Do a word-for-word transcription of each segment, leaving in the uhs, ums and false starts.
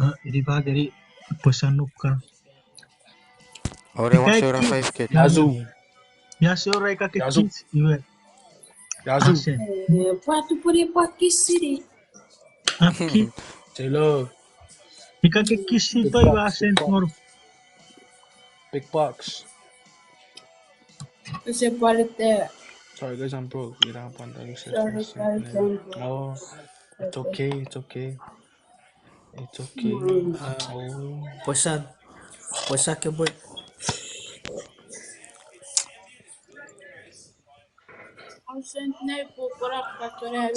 Ah, ini pa keni pwe sa nukka. Ore, ika wase ora kis. Five K. Yasu. Yasu ora ika ke kis, iwe. Yasu. Asen. Eh, pwatu puri pwa kisini. Aki. Chelo. Ika ke kis ito iwe asen ngor. Big box. Ese pwalete. Sorry guys, I'm broke. Ira pwanta use. Sorry guys, I'm broke. No, it's okay, it's okay. It's okay. Mm. Oh. Pwe sa, pwe sa ke pwe.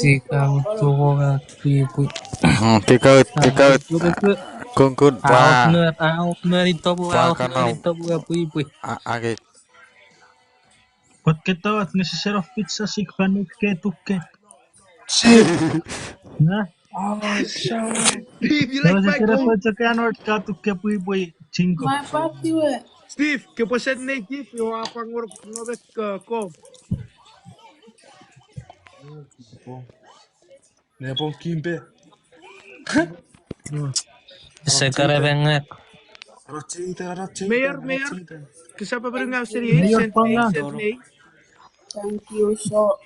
Tika utuko ga pwipwi. Mm, tika ut, tika ut. Kun, kun, pwa. Aot mer, aot mer itopu, pwa aot mer kanau. Itopu ga pwipwi. A, ake. Kot keto at ngesesero pizza sik fanuk ke tukke. Shit. Na? Oh, shit. If you like my phone. Steve, ke pwesen nei kif, yo apa ngor no bek, uh, kom. Ne pon kimpe. Se kare bengek. Mayor, mayor. Kisapa berunga seri. Mayor, panga. Thank you so.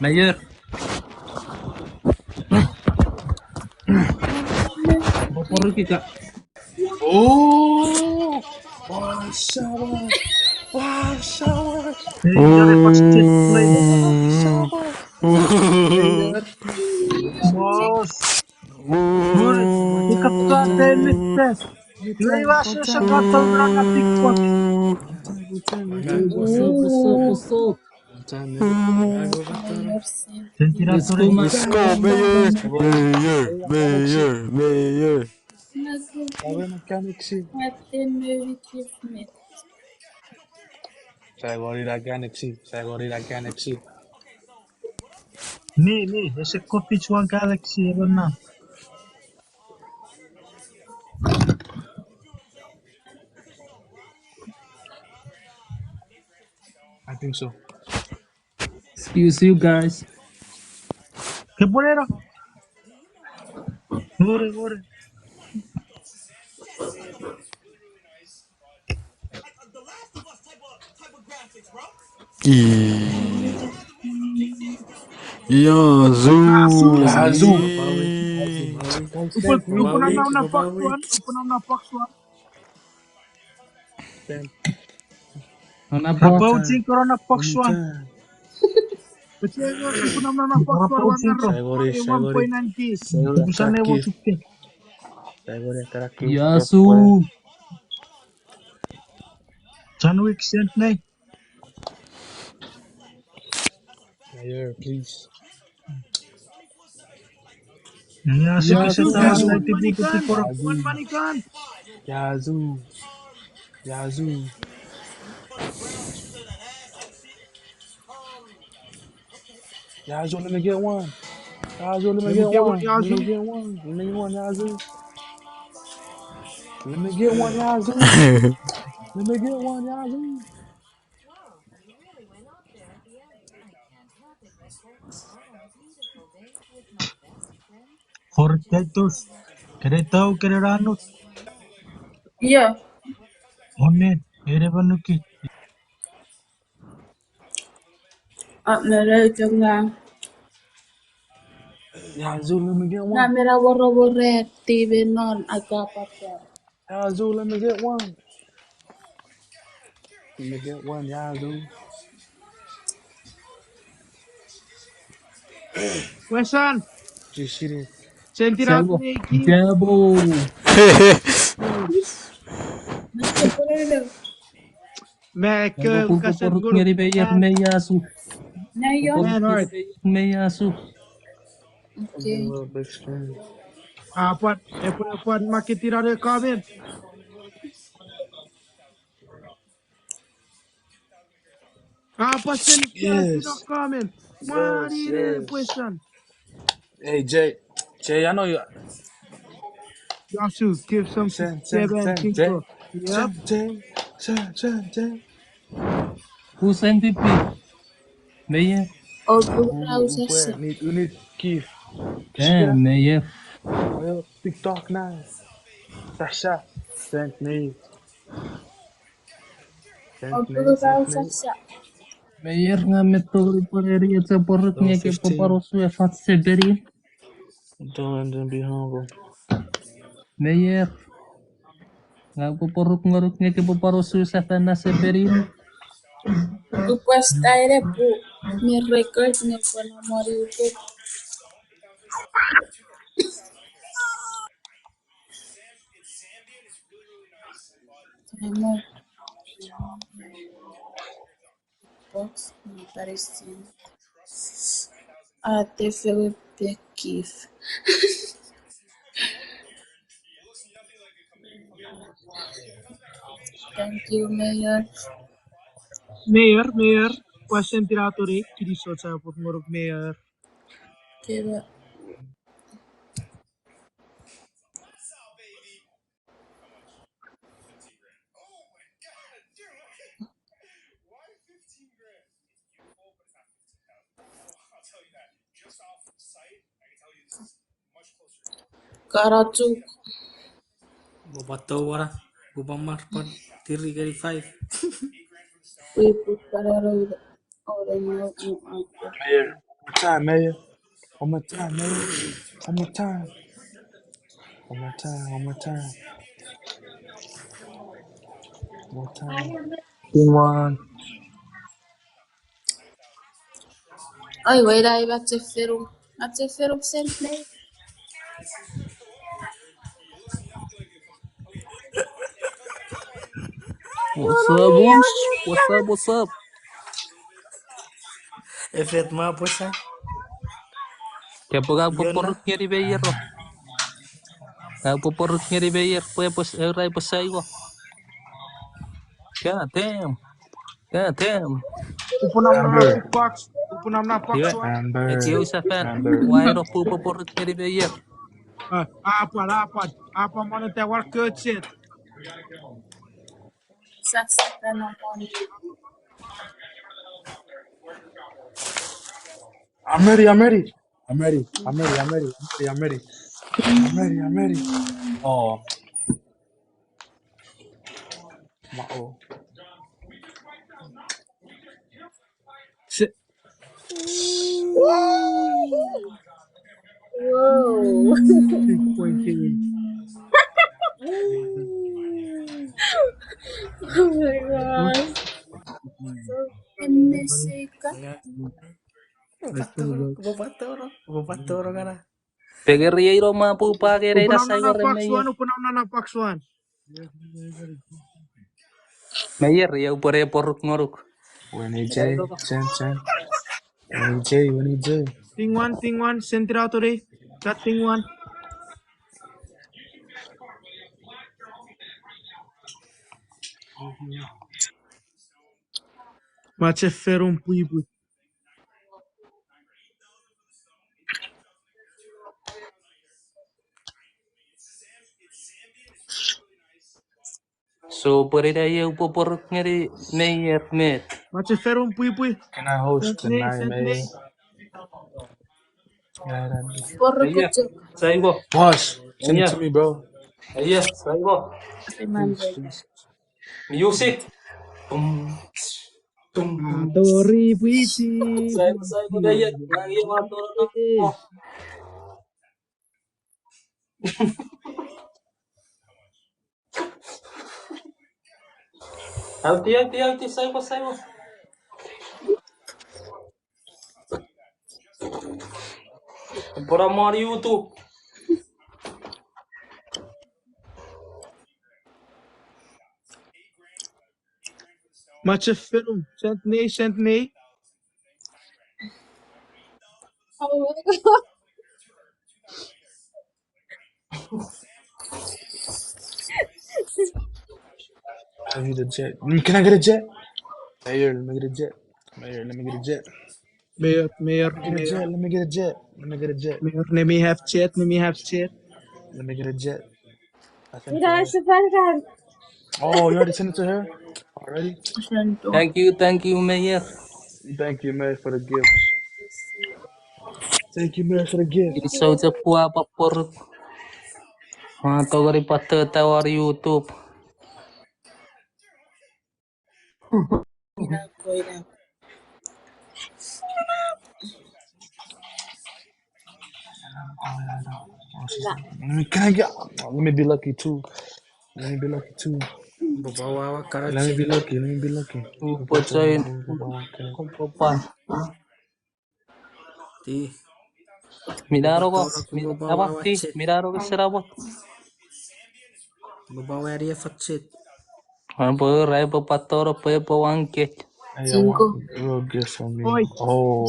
Mayor. Boporu kika. Oh! Washawa! Washawa! Hey, you're a first place. Washawa! Boss. Good. Pick up that damage test. Yule iwa se se katon ranga tikpot. What's up, what's up, what's up? Let's go, Mayor. Mayor, Mayor, Mayor. Awe mechanic si. Sai wori la galaxy, sai wori la galaxy. Mi, mi, ese kopich wan galaxy ewe na. I think so. Excuse you guys. Ke ponero. Wori, wori. Ii. Yasu. Yasu. Upun, upun am na, na box one, upun am na box one. Ana box. Apa uchi koro na box one. Uchi koro na box one, one point nine K. Usan ne wo tukke. Yasu. John Wick sent me. Mayor, please. Yasu, Yasu, Yasu, one money gun. One money gun. Yasu. Yasu. Yasu, let me get one. Yasu, let me get one. Let me get one, Yasu. Let me get one, Yasu. Let me get one, Yasu. Fortetus, kere tau, kere ranut. Io. One, ere banuki. At nere changa. Yasu, let me get one. Na mera woro wore, tibe non, akapata. Yasu, let me get one. Let me get one, Yasu. Wesan. Jishiri. Send it out to me, Keith. Jabo. Mac, uh, kasen guru. Ngeri peiak me Yasu. Nayo. Peiak me Yasu. Okay. Ah, pwan, eh, pwan, pwan, makitira de comment. Ah, pwan, send, yes, comment. Yes, mani ne, yes. Pwesan. Hey, Jay. Jay, I know you. Yasu, give some send, send, seven send, Jay. Yeah. Send, Jay. Send, send, Jay. Who sent it, please? Mayor? Otu ra usasa. Need, we need Keith. Eh, Meyer. Well, TikTok nice. Sasha, send me. Send me, Otu ra send me. Usasa. Meyer, nga me tongeni pwan eri echo pworuk nge ke pwan pwan osu e fat sepeni. Don't end and be humble. Meyer. Nga pwe pworuk ngonuk nge ke pwe pwan osu sefan na sepeni. Request aire pu mi record ne pwe na mori utuk. Box, mi parisin. Ate Philip Bekif. Thank you, Mayor. Mayor, Mayor, question tira tori, kinisou chapur ngonuk Mayor. Kira. Karatuk. Bo pato wara, bo pamar pan, tiri keri five. Wi put kararo. Mayor, one more time, Mayor. One more time, Mayor. One more time. One more time. One more time. Team one. Oi, wait, I got to fiddle. Got to fiddle send me. What's up, Bush? What's up, what's up? Efet ma pwesa. Ke pwe ka pwe pworuk ngeni Meyer. Ka pwe pworuk ngeni Meyer, pwe pwes, eurai pwesa iwo. God damn. God damn. Upun amna box. Upun amna box. Iwe, eti usafan. Why no pu pwe pworuk ngeni Meyer? Ah, apwan, apwan. Apwan mone ta war coach it. I'm ready, I'm ready. I'm ready, I'm ready, I'm ready, I'm ready, I'm ready. I'm ready, I'm ready. Oh. Ma o. Whoa. Big boy game. Oh my God. So, and they say, Bo patoro, bo patoro, bo patoro kana. Pekeri eiro ma pu pa kere ina sai gore me. Upun amna box one. Meyer, ia upwere pworuk ngonuk. When A J, Chen, Chen. When A J, when A J. Thing one, thing one, send it out today. That thing one. Mache ferum puipui. So, pwerida ia upwe pworuk ngeni Meyer met. Mache ferum puipui. Can I host tonight, Meyer? Pworuk. Saigo. Boss, send it to me, bro. Yes, saigo. Music. Tum. Tori pwiti. Saigo, saigo, Meyer. Auti, auti, auti, saigo, saigo. Put him on YouTube. Mache ferum, send me, send me. I need a jet. Mm, can I get a jet? Mayor, let me get a jet. Mayor, let me get a jet. Mayor, Mayor, let me get a jet. Let me get a jet. Let me get a jet. Mayor, let me have jet. Let me have jet. Let me get a jet. I sent it to her. Oh, you already sent it to her? Already? Thank you, thank you, Mayor. Thank you, Mayor, for the gift. Thank you, Mayor, for the gift. Kinisou chok pwe a pwan pworuk. Ua tongeni pwan tota won YouTube. Ina ko ina. Can I get, let me be lucky too. Let me be lucky too. Let me be lucky. Let me be lucky. Upo join. Upo pan. Ti. Minaroko, minaroko, ti, minaroko serapot. Baba wari e fatsit. Ambo rai baba toro pwe baba wangke. Cinco. Oi. Oh.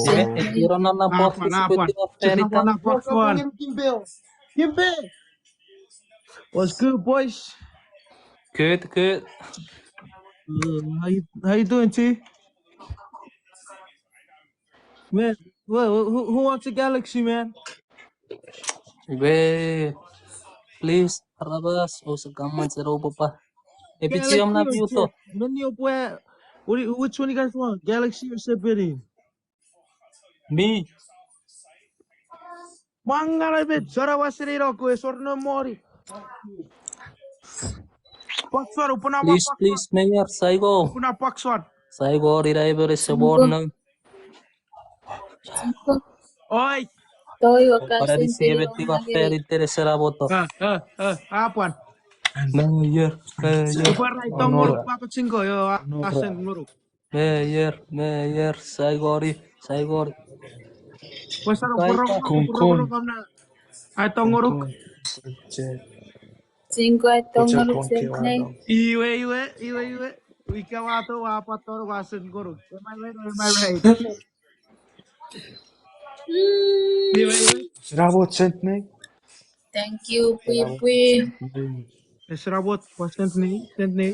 Iro nana box. First one. Kimbe. What's good, boys? Good, good. Uh, how you, how you doing, T? Man, who, who, who wants a galaxy, man? Iwe, please, Rabas, osa kaman zero papa. Epichiom na piuto. Many of where, what do you, which one you guys want? Galaxy or Symphony? Me. Mangana bet, sora wasere roko, esor no mori. Box one, open up. Please, box please, one. Mayor, saiko. Open up box one. Saiko, did I ever say one? Oi. Toi, o para di siebe ti ba feri tere sera boto. Ah, ah, ah, apan. Mayor, Mayor. Opa rai tong ngoruk, papa chingo, yo, asen ngoruk. Mayor, Mayor, saikori, saikori. Wesano porong, porong, porong, na. Ai tong ngoruk. Chingo ai tong ngoruk, same name. Iwe, iwe, iwe, iwe. Wika wato, wa patoro, wa sen ngoruk. Am I right or am I right? Iwe, iwe. Sera wot sent nei. Thank you, pwi, pwi. Sera wot, wa sent nei, sent nei.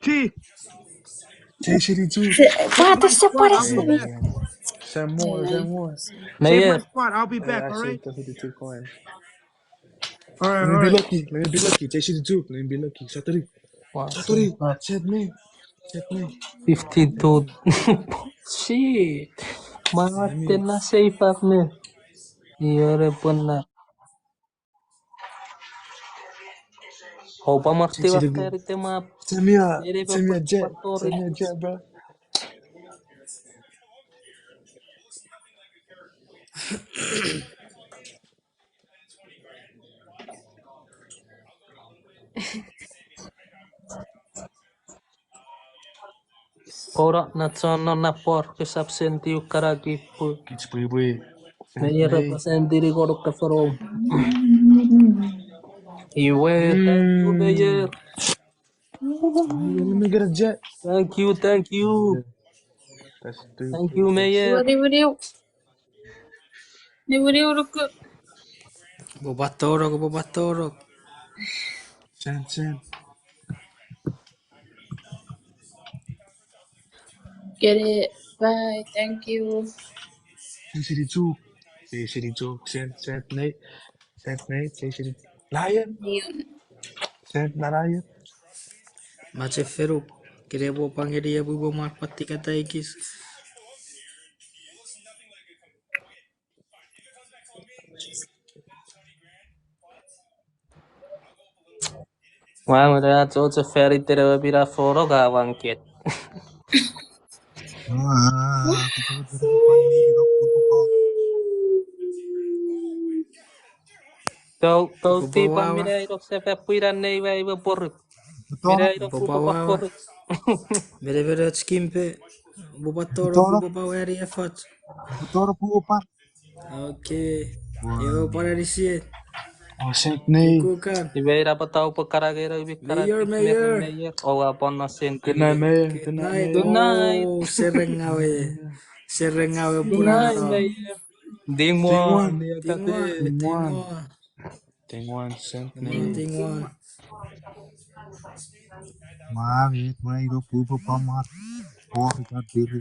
Chi. Chasing it too. What is the point? Some more, some more. Save my spot. I'll be back, all right? All right, all right. Let me be lucky. Let me be lucky. Chasing it too. Let me be lucky. Satoru. Satoru. Save me. Save me. Fifty-two. Shit. Ma watten na save up ne. Iore ponna. Opa marti watten ite ma. Semia, semia jet, semia jet, bro. Kora na chon no na por ke subsenti ukara kipu. Kich pui pui. Me yera pasenti ni koro ka forom. Iwe, thank you, Mayor. Let me get a jet. Thank you, thank you. Thank you, Mayor. Iwe, iwe, iwe. Ni wini uruku. Bobatorok, bobatorok. Chan, chan. Get it. Bye. Thank you. Chasing it too. Chasing it too. Chan, chan, nei. Chan, nei. Chasing it. Lion. Chan, na lion. Mache feruk. Kere bo pangeri abu bo mar patikata ikis. Ua, mura achocho feri tere we pira foro ka wangket. Tou, tou tipa mine iro sefe pwira nei we iwe poruk. Mine iro pupu poruk. Mene mene och kimpe. Bupa toro, bupa weri efach. Toro pupa. Okay. Ewe pwan anisiet. Oh, sent nei. Kukan. Iwe ina patau pwe karagero iwe karagero. Mayor, mayor. Oua pwan no sent. Good night, mayor. Good night, mayor. Good night. Oh, serengawe. Serengawe pura. Good night, mayor. Ding one. Ding one. Ding one. Ding one, sent nei. Ding one. Mami, muna iro pupu pamar. Por ka diri.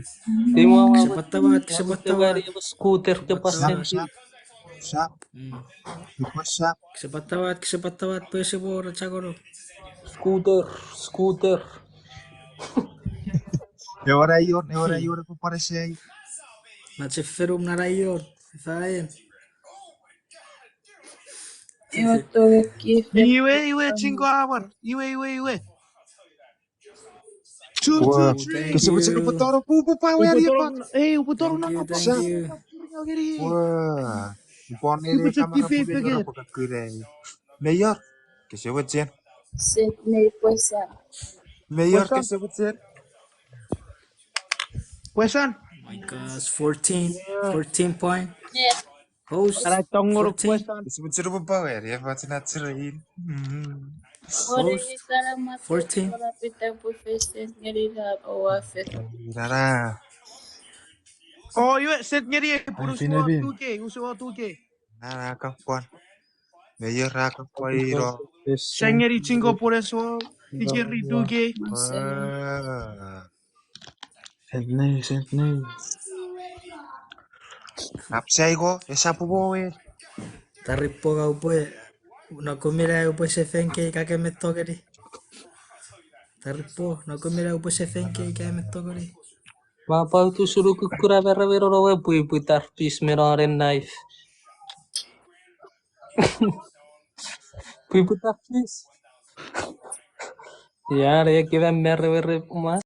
Ding one. Kisapatabat, kisapatabat. Scooter ke pasen. Sap. Sap. Sap. Kisapatabat, kisapatabat, pese bora chakoro. Scooter, scooter. Ewe na ior, ewe na ior epwe pwan esai. Mache fenum na na ior. Ifaen. Iwe tongeki. Iwe, iwe, chingo amar. Iwe, iwe, iwe. Two, two, three. Kese mochen upwe toro, upwe, upwe pa weri epot. Ei, upwe toro na. Thank you. Wow. Upwe ne kamera pwe ne pwe kakurei. Mayor, kese mochen. Set nei pwesa. Mayor, kese mochen. Pwesan. My gosh, fourteen, fourteen point. Host, ara tongoro fourteen. Pwesan. Kese mochen upwe pa weri epot na chirein. Host, fourteen. Inara. Oh, iwe, set ngeni e pun usuo two K, usuo two K. Nara kapwan. Mayor a kapwan iro. Sengeni chingo pun usuo, ikeri two K. Sentnei, sentnei. Apsaiko, esap ubo we. Taripo ka upwe, no kumila upwe seven K kake me tongeni. Taripo, no kumila upwe seven K kake me tongeni. Mapautu sunu kukkuna mera meno no we pwipwi tarpis me no ne knife. Pwipwi tarpis. Ya, ne kiva mere were ma.